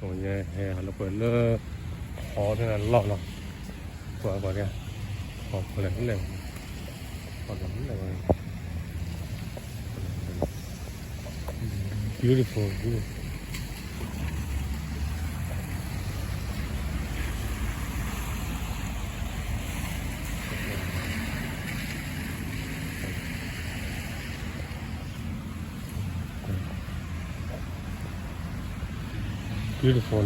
ယဟဲဟးလၢပှဲၤလၢ ဟီၣ်တလီၢ်နီၤ, ကွၢ်ကွၢ်ဒၣ်, ဟီၣ်ဖဲလဲၣ်လဲၣ်, ဟီၣ်ဖဲလဲၣ်လဲၣ်, beautiful, beautiful. Beautiful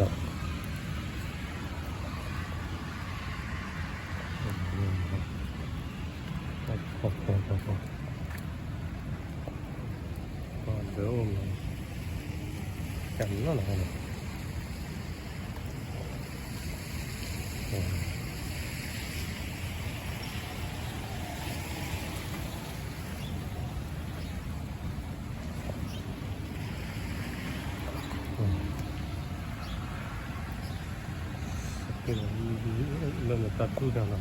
နီၤ. လၢနတၢ်ထူၣ်တၢ်နီၤ,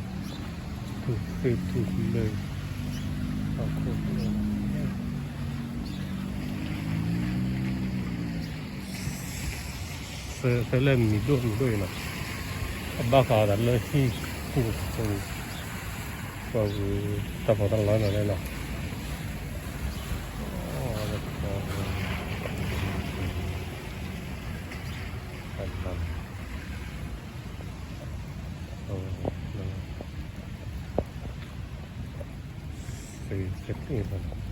ထူၣ်သ့ၣ်ထူၣ်လၢ, သၢလၢမံၤဒိၣ်မံၤဒိၣ်အံၤနီၤ, အဘၣ်ဃးအီၤဒီးလၢဟံၣ်ပူၤ, ပှၤဝံၤတၢ်ဖီတၢ်လီၤနီၤလဲၣ်နီၤ.